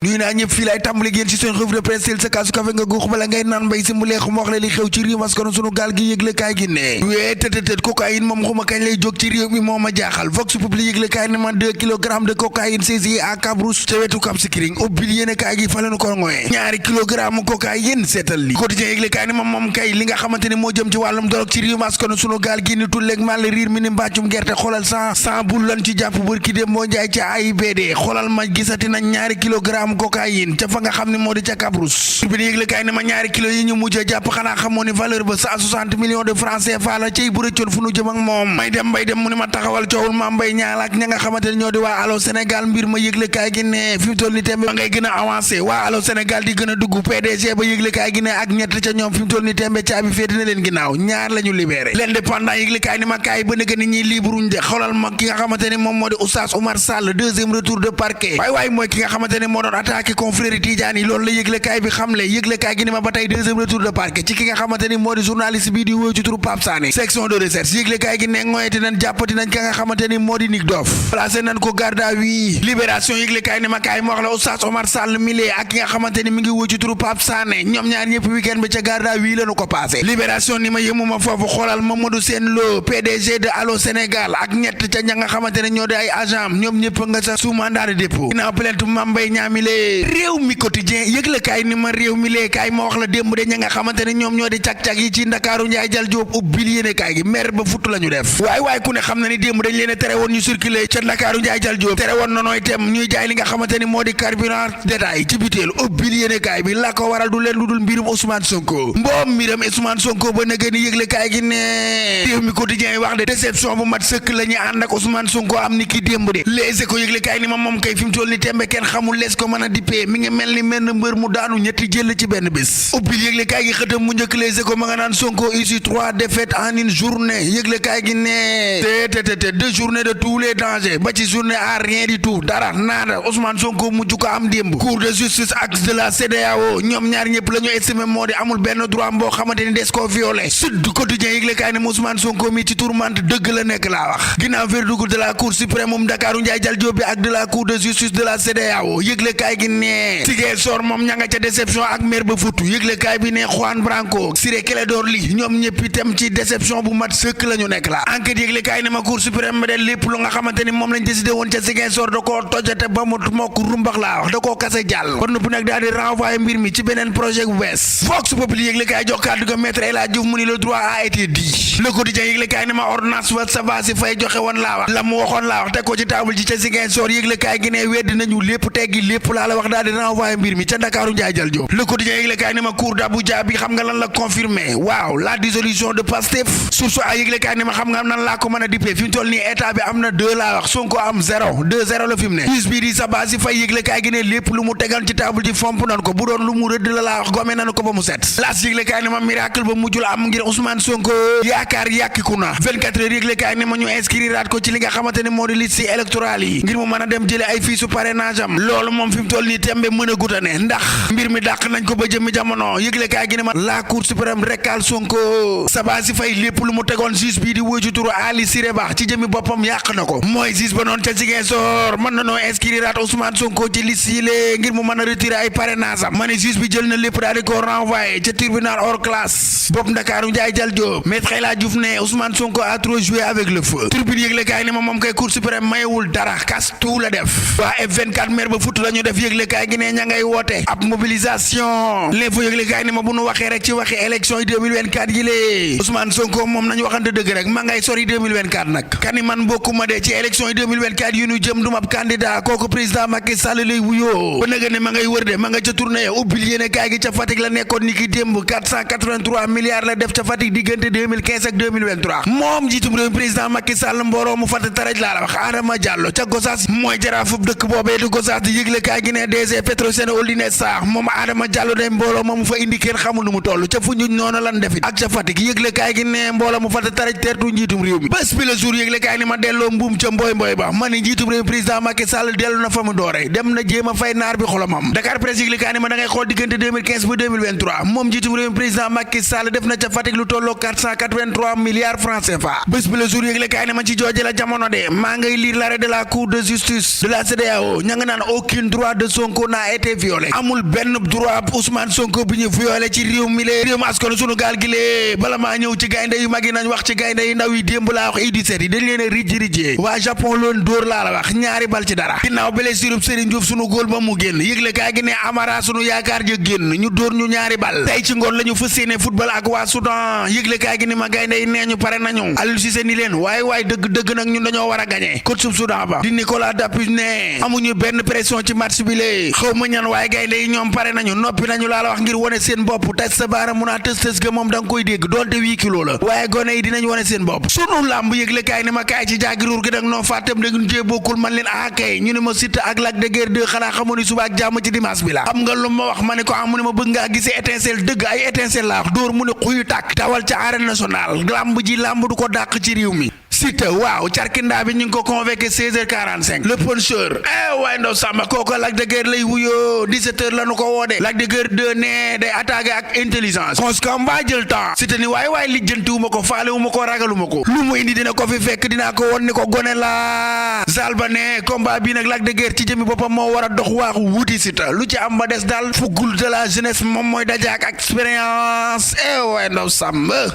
nuy naa ñëpp fii laay tàmbali génn ci seen revue de presse sa kaasu kafe nga guux bala ngay naan mbay si mu leex mu wax la li xew ci réew maskanu sunu gaal gi yëgle kaay gi ne wee tëtëtët cocaïne moom xuma kañ lay jóg ci réew mi moo ma jaaxal vox populi yëgle kaay ne ma 2 kilogrammes de cocaïne saisie à Cabrousse ca wetu Cap Skirring ubbil yéene kaay gi fa lañu ko ngoye ñaari kilogramme cocaïne seetal li quotidien yëgle kaay ne moom kay li nga xamante ne moo jëm ci wàllum dorog ci réew maskanu sunu gaal gi ni tulleeg mal riir mi ni mbàccum gerte xoolal 100 bul lan ci jàpp bërki dem moo njaay ca AIBD xoolal ma gisati nañ ñaari kilogramme cocaïne fa nga xam ne moo di ca Cabrousse bi yëgle kaay ne ma ñaari kilo yi ñu mujj a jàpp xanaa xamoo ni valeur ba 160 millions de francs CFA la cay bu rëccoon fu nu jëm ak moom may dem mu ni ma taxawal coowul ma mbay ñaal ak ña nga xamante ne ñoo di waa Allô Sénégal mbir ma yëgle kaay gi ne fi mu toll ni tembe ma ngay gën a avancé waa Allô Sénégal di gën a dugg PDG ba yëgle kaay gi ne ak ñett ca ñoom fi mu toll ni tembe caabi féete na leen ginnaaw ñaar la ñu libéré l'indépendant yëgle kaay ni ma kaay ba nëgë ni ñi libruñ de xoolal ma ki nga xamante ne moom moo di Oustaz Oumar Sall deuxième retour de parquet waay mooy ki nga xamante ne moo doon attaqué confrère Tidiane yi loolu la yëglekaay bi xamle yëglekaay gi ni ma ba tey deuxième retour de parquet ci ki nga xamante ni moo di journaliste bii di wóy ci turu Pape Sané section de recherche yëglekaay gi ne ngoyeti nañ jàppati nañ ka nga xamante ni moo di Nick Doff placé nañ ko garde à vue libération yëglekaay ni ma kaay ma wax la Oustaz Oumar Sall milé ak ki nga xamante ni mi ngi wóy ci turu Pape Sané ñoom ñaar ñëpp week-end bi ca garde à vue lañu ko passé libération ni ma yëmuma foofu xoolal Mamadou Sène Lo PDG de Allô Sénégal ak ñett ca ña nga xamante ne ñoo di ay agent ñoom ñëpp nga sa sous mandat de dépôt ginnaaw plainte Mame Mbaye ñaamile réew mi quotidien yëgle kaay ni ma réew mi lee kaay ma wax la démb de ña nga xamante ne ñoom ñoo di cag-cag yi ci Ndakaaru Njaay Jal Jóob ubbil yéene kaay gi mer ba futt la ñu def waaye ku ne xam na ni démb dañ leen tere woon ñu circuler ca Ndakaaru Njaay Jal Jóob tere woon nonooy tem ñuy jaay li nga xamante ni moo di carburant détail ci butéel ubbil yéene kaay bi la ko waral du leen lu dul mbirum Ousmane Sonko mbiram Ousmane Sonko ba nëgë ni yëgle kaay gi ne réew mi quotidien yi wax de déception bu mat sëkk la ñu ànd ak Ousmane Sonko am ni ki démb de Les Échos yëgle kaay ni ma moom kay fi mu toll ni tembe kenn xamul lees ko mën a dippee mi ngi mel ni menn mbër mu daanu ñetti jël ci benn bés ubbil yëgle kaay gi xëtam mu njëkk Les Échos ma nga naan Sonko issu 3 défaites en une journée yëgle kaay gi ne te 2 journées de tous les dangers ba ci journée à rien du tout dara naada Ousmane Sonko mujj ko am démb cour de justice ak de la CEDEAO ñoom ñaar ñëpp la ñu estimé moo di amul benn droit boo xamante ni des koo violé Sud Quotidien yëgle kaay ne Ousmane Sonko mi ci tourmente dëgg la nekk laa wax ginnaaw verdict de la cour suprême moom Ndakaaru Njaay Jal Jóob bi ak de la cour de justice de la CEDEAO yëgle kaay gi ne Ziguinchor moom ña nga ca déception ak mer ba futu yëglekaay bi ne Juan Branco Ciré Clédor Ly ñoom ñëpp itam ci déception bu mat sëkk la ñu nekk la enquête yëglekaay ne ma cour suprême ba de lépp lu nga xamante ni moom lañ décidé woon ca Ziguinchor da koo tojate ba mu mokk rumbax laa wax da koo kase jàll kon noppi nag daal di renvoyer mbir mi ci beneen projet bu bees Vox Populi yëglekaay jox kàddu ga maître El Hadji Diouf mu ni le droit a été dit le quotidien yëglekaay ne ma ordonnance wa Sabassy Faye joxe woon laa wax la mu waxoon laa wax teg ko ci table ji ca Ziguinchor yëglekaay gi ne weddi nañu lépp teggi lépp laa la wax daal di renvoyer mbir mi ca Ndakaaru Njaay Jal Jóob le quotidien yëglekaay ne ma cour d'Abuja bi xam nga lan la confirmé waaw la dissolution de Pastef source a yëglekaay ne ma xam nga nan laa ko mën a dippee fi mu toll nii état bi am na 2 laa wax Sonko am 2-0 la fi mu ne juge bi di Sabassy Faye yëglekaay gi ne lépp lu mu tegal ci table ji fomp nan ko bu doon lu mu rëdd la laa wax gome nanu ko ba mu set laas yëglekaay ne ma miracle ba mujjul am ngir Ousmane Sonko yaakaar yàkkiku na 24 heures yëglekaay ne ma ñu inscriraat ko ci li nga xamante ne moo di liste électorale yi ngir mu mën a dem jële ay fiisu parrainage am loolu moom fi mu toll nii tembe mën a gutane ndax mbir mi dàq nañ ko ba jëmmi jamono yëglekaay gi ne ma la cour suprême rekkal Sonko Sabassy Faye lépp lu mu tegoon juge bii di wóy ci turu Ali Siré Ba ci jëmmi boppam yàq na ko mooy juge ba noonu ca Ziguinchor mën na noo inscriraat Ousmane Sonko ci liste yi lée ngir mu mën a retirer ay parrainage am ma ne juge bi jël na lépp daal di ko renvoyé ca tribunal hors classe bopp Ndakaaru Njaay Jal Jóob maître El Hadji Diouf ne Ousmane Sonko a trop joué avec le feu tribune yëglekaay ne ma moom kay cour suprême mayewul dara kas tout la def waa F24 maire ba futt la ñu def yëglekaay gi ne ña ngay woote ab mobilisation l'info yëglekaay ne ma bu nu waxee rek ci waxi élection yi 2024 yi lée Ousmane Sonko moom nañu waxante dëgg rek ma ngay sori 2024 nag kani man bokkuma de ci élection yi 2024 yu ñu jëm dumab candidat kooku président Macky Sall lay wuyoo ba nëga ne ma ngay wër de ma nga ca tournée ubbil yéene kaay gi ca Fatick la nekkoon ni ki démb 483 milliards la def ca Fatick diggante 2015 ak 2023 moom jiitum réew président Macky Sall mbooloo mu fatt taraj laa la wax Adama Diallo ca Gossas mooy jaraafub dëkk boobee di Gossas di yëgle kaay gi ne DG Petrosen Holding Star moom Adama Diallo de mbooloo ma mu fa indi kenn xamul nu mu toll ca fu ñu noonu lan defit ak ca Fatick yëgle kaay gi ne mbooloo mu fatt taraj teertu njiitum réew mi bés bi le jour yëgle kaay ni ma delloo mbuum ca mboy ba ma ni njiitum réew président Macky Sall dellu na fa mu doore dem na jéem a fay naar bi xolomam Dakar Presse yëgle kaay ni ma da ngay xool diggante 2015 ba 2023 moom njiitum réew président Macky Sall Sall def na ca Fatick lu tolloo 483 milliards francs CFA bés bi le jour yëgle kaay ne ma ci jooje la jamono de maa ngay lire l'arrêt de la cour de justice de la CEDEAO ña nga naan aucun droit de Sonko n'a été violé amul benn droit Ousmane Sonko bi ñu violé ci réew mi lee réew mi askan sunu gaal gi lee bala maa ñëw ci gaynde yu mag yi nañ wax ci gaynde yu ndaw yi démb laa wax U17 yi dañ leen a rijjee waa Japon loon dóor laa la wax ñaari bal ci dara ginnaaw blessure Serigne Diouf sunu góol ba mu génn yëgle kaay gi ne Amara sunu yaakaar ja génn ñu dóor ñu ñaari bal tey ci ngoon la ñu fas yéene football ak waa Soudan yëgle kaay gi ni ma gaynde yi nee ñu pare nañu Aliou Cissé ni leen waaye dëgg nag ñun dañoo war a gagné coach sub Soudan ba di Nicolas Dapus ne amuñu benn pression ci match bi lee xaw ma ñan waaye gaynde yi ñoom pare nañu noppi nañu laa la wax ngir wane seen bopp tës sa baara mun a tës ga moom da nga koy dégg doonte 8 kilos la waaye gone yi dinañ wane seen bopp sunu làmb yëgle kaay ni ma kaay ci jaagiruur gi dag noo fàttam da ngeen jee bokkul man leen kay ñu ne ma Siteu ak Lac de Guiers 2 xanaa xamoo ni suba ak jàmm ci dimanche bi la xam nga lu ma wax ma ne ko mu ne ma bëgg ngaa gisee étincelle dëgg ay étincelle laa wax dóor mu ne xuyu tàkk tawal ca arène nationale làmb ji làmb du ko dàq ci réew mi Siteu waaw carkindaa bi ñu ngi ko convoqué 16h45 le puncheur waaye ndaw sàmba kooko Lac de Guiers lay wuyoo 17h la nu ko woode Lac de Guiers 2 ne day attaqué ak intelligence cons combat jël temps Siteu ni waaye lijjantiwuma ko faalewuma ko ragaluma ko lu mu indi dina ko fi fekk dinaa ko won ni ko gone la Zalba ne combat bi nag Lac de Guiers ci jëmi boppam moo war a dox waaxu wuti Siteu lu ci am ba des daal fugul de la jeunesse moom mooy dajaak expérience waaye ndaw sàmba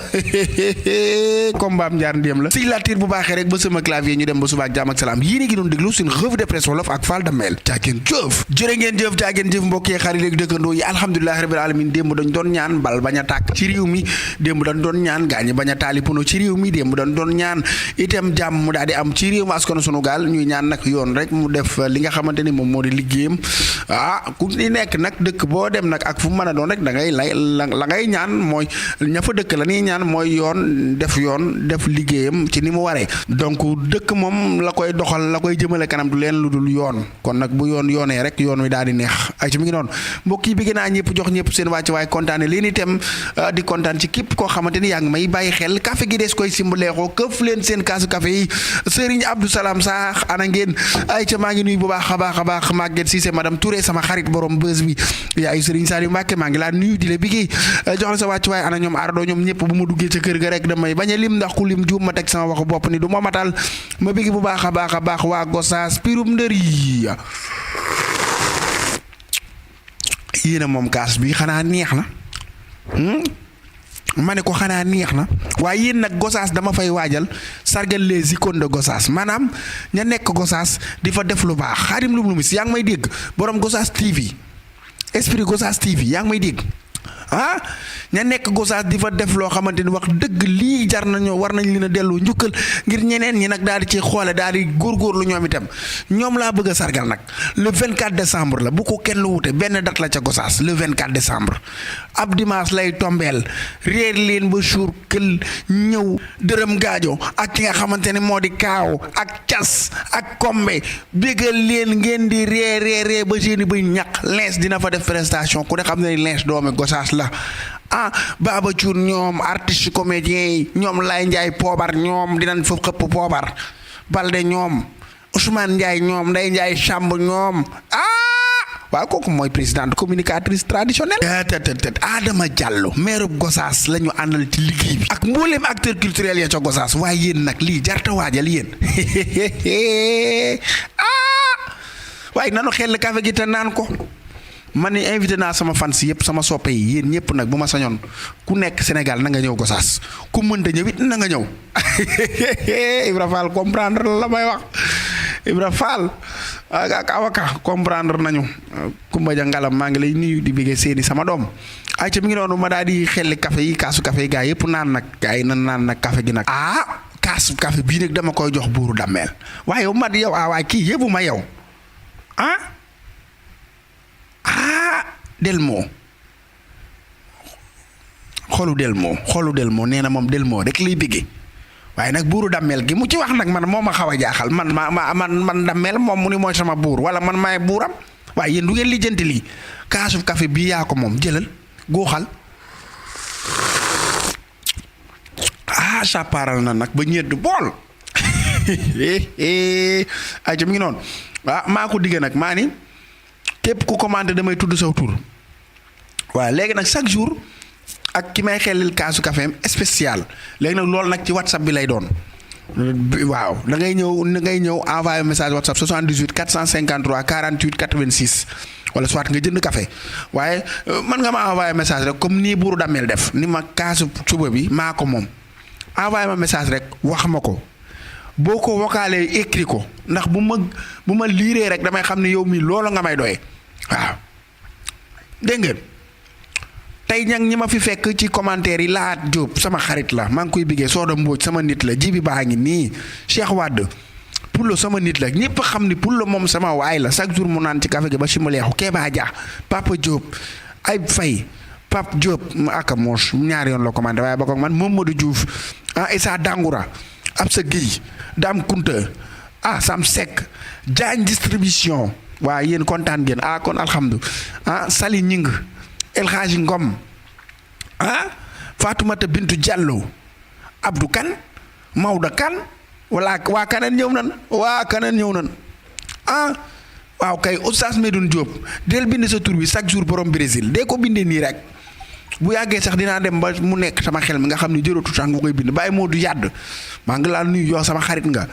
combat am njaar ndéem la bu baaxee rek ba sama clavier ñu dem ba suba ak jàmm ak salaam yéen a ngi doon déglu suñu revue de presse wolof ak Fall Damel jaageen jëf jërë ngeen jëf jaageen jëf mbokk yi xarit ak dëkkandoo yi alhamdulilah rabbil alamin démb dañ doon ñaan bal bañ a tàkk ci réew mi démb dañ doon ñaan gaañi bañ a taali pono ci réew mi démb dañ doon ñaan itam jàmm mu daal di am ci réew mi askanu sunu gaal ñuy ñaan nag yoon rek mu def li nga xamante ni moom moo di liggéeyam ku ni nekk nag dëkk boo dem nag ak fu mu mën a doon rek da ngay la ngay ñaan mooy ña fa dëkk la ñuy ñaan mooy yoon def liggéeyam ci ni mu waree donc dëkk moom la koy doxal la koy jëmale kanam du leen lu dul yoon kon nag bu yoonee rek yoon wi daal di neex ay ci mi ngi noonu mbokk yi bëgg naa ñëpp jox ñëpp seen wàcc waaye kontaane leen itam di kontaan ci képp koo xamante ni yaa ngi may bàyyi xel café gi des koy simbaleexoo këf leen seen kaasu café yi Serigne Abdou Salam Saax ana ngeen ay ca maa ngi nuyu bu baax a baax Maguette Cissé madame Touré sama xarit borom bës bi yaay Serigne Saliou Mbacké maa ngi laa nuyu di la bëggee jox la sa wàcc waaye ana ñoom ardo ñoom ñëpp bu mu duggee ca kër ga rek damay bañ a lim ndax ku lim juum ma teg sama waxu bopp ni du ma matal ma bëgg bu baax a baax waa Gossas pirum ndër yi yéena moom kaas bi xanaa neex na ma ne ko xanaa neex na waaye yéen nag Gossas dama fay waajal sargal les icônes de Gossas maanaam ña nekk Gossas di fa def lu baax Xaadim lu mis yaa ngi may dégg borom Gossas TV esprit Gossas TV yaa ngi may dégg ña nekk Gossas di fa def loo xamante ni wax dëgg lii jar nañoo war nañ leen a dellu njukkal ngir ñeneen ñi nag daal di ci xoole daal di góorgóorlu ñoom itam ñoom laa bëgg a sargal nag le 24 décembre la bu ko kenn lu wute benn date la ca Gossas le 24 décembre ab dimanche lay tombeel réer leen ba jour kël ñëw dërëm gaajo ak ki nga xamante ne moo di kaaw ak cas ak kombe bégal leen ngeen di ree ba seeni ba ñaq Lens dina fa def prestation ku ne xam ne Lens doomi Gossas la Baba Thiour ñoom artiste comédien yi ñoom Lay Ndiaye poobar ñoom dinañ fa xëpp poobar Balde ñoom Ousmane Ndiaye ñoom Ndeye Ndiaye Chamb ñoom waaw kooku mooy présidente communicatrice traditionnelle Adama Diallo maire Gossas la ñu àndal ci liggéey bi ak mbooleem acteur culturel ya ca Gossas waaye yéen nag lii jarta waajal yéen waaye nanu xel café gi te naan ko man ni invité naa sama fans yëpp sama soppe yi yéen ñëpp nag bu ma sañoon ku nekk Sénégal na nga ñëw Gossas ku mënta ñëw it na nga ñëw Ibra Fall comprendre la may wax Ibra Fall ak awaka comprendre nañu Kumba Ja Ngalam maa ngi lay nuyu di bëggee seeni sama doom ay ca mi ngi noonu ma daal di xelli café yi kaasu café yi gaa yëpp naan nag gaa yi naan nag café gi nag kaasu café bii nag dama koy jox buuru dammeel waaye yow mat yow waaye kii yëbu ma yow Delmo xolu Delmo nee na moom Delmo rek lay bëggee waaye nag buuru dammeel gi mu ci wax nag man moo ma xaw a jaaxal man dammeel moom mu ni mooy sama buur wala man maay buuram waaye yéen du ngeen lijjanti lii kaasu café bii yaa ko moom jëlal góoxal sàppaaral na nag ba ñedd bool ay ca mi ngi noonu maa ko digge nag maa ni képp ku commandé damay tudd saw tur waaw léegi nag chaque jour ak ki may xelil kaasu café spécial léegi nag loolu nag ci WhatsApp bi lay doon waaw da ngay ñëw envoyer message WhatsApp 78 453 48 86 wala soit nga jënd café waaye mën nga ma envoyer message rek comme nii buuru dammel def ni ma kaasu suba bi maa ko moom envoyer ma message rek wax ma ko boo ko vocalé écrit ko ndax bu ma liiree rek damay xam ne yow mi loolu nga may doyee waaw dégg ngeen tey ñang ñi ma fi fekk ci commentaire yi Laat Diop sama xarit la maa ngi koy biggee Sooda Mbóoj sama nit la Jibi baa ngi nii Cheikh Wade Pullo sama nit la ñëpp xam ni Pullo moom sama waay la chaque jour mu naan ci café gi ba simaleexu Kéba Dia Papa Diop ay Faye Pape Diop aka moos ñaari yoon la commandé waaye ba ko man Mamadou Diouf Issa Dangoura Absa Guèye Dame Kunta Sam Seck Diagne distribution waa yéen kontaan ngeen kon alhamdulilah Sali Ñing El Hadji Ngom Fatoumata Bintu Diallo Abdou Kane Maodo Kane wala waa kaneen ñëw nan waaw kay Oustaz Medoune Diop del bind sa tur bi chaque jour borom Brésil dee ko bindee nii rek bu yàggee sax dinaa dem ba mu nekk sama xel mi nga xam ne jërëtu sax nga koy bind bàyyi moo du yàdd maa ngi laa nuyu yow sama xarit nga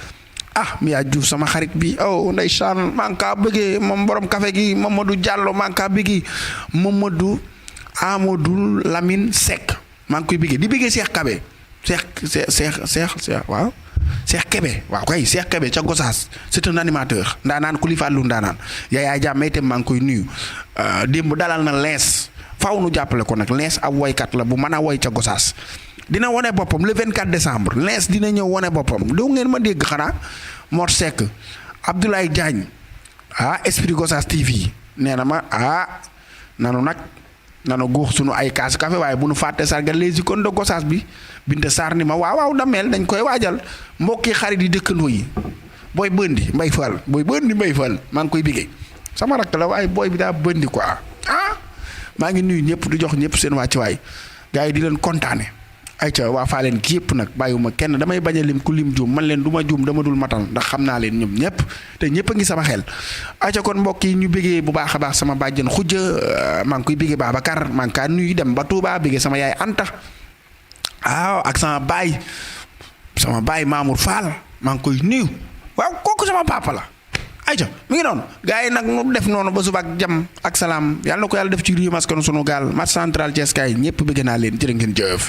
mi yaa Diouf sama xarit bi ndeysaan maa ngi kaa bëggee moom borom café gi Mamadou Diallo maa ngi kaa bëggee Amadou Lamine Seck maa ngi koy bëggee di bëggee Cheikh Kabe Cheikh waaw Cheikh Kébé waaw kay Cheikh Kébé ca Gossas c'est un animateur ndaanaan ku li fàllu ndaanaan yaay jàmm itam maa ngi koy nuyu démb dalal na lees faaw nu jàppale ko nag lees ab woykat la bu mën a woy ca Gossas dina wane boppam le 24 décembre lees dina ñëw wane boppam doo ngeen ma dégg xanaa Mor Seck Abdoulaye Diagne Esprit Gossas TV nee na ma nanu guux sunu ay kaas café waaye bu nu fàtte sargal les icônes de Gossas bi Binta Sarr ni ma waaw dameel dañ koy waajal mbokki xarit yi dëkkandoo yi booy bëndi mbay fal maa ngi koy biggee sama rakk la waaye booy bi daa bëndi quoi maa ngi nuyu ñëpp di jox ñëpp seen wàccuwaay gars yi di leen kontaane ay ca waa faa leen ki yëpp nag bàyyiwuma kenn damay bañ a lim ku lim juum man leen du ma juum dama dul matal ndax xam naa leen ñoom ñëpp te ñëpp a ngi sama xel ay ca kon mbokk yi ñu bëggee bu baax a baax sama bàjjen xujja maa ngi koy bëggee Babacar maa ngi kaa nuyu dem ba Touba bëggee sama yaay Anta ak sama baay Mamour Fall maa ngi koy nuyu waaw kooku sama papa la ayca mi ngi noonu gars yi nag nu def noonu ba suba ak jàmm ak salaam yàlla na ko yàlla def ci réew maskanu sunu gaal match central Thiès kaay ñëpp bëgg naa leen jërë ngeen jëf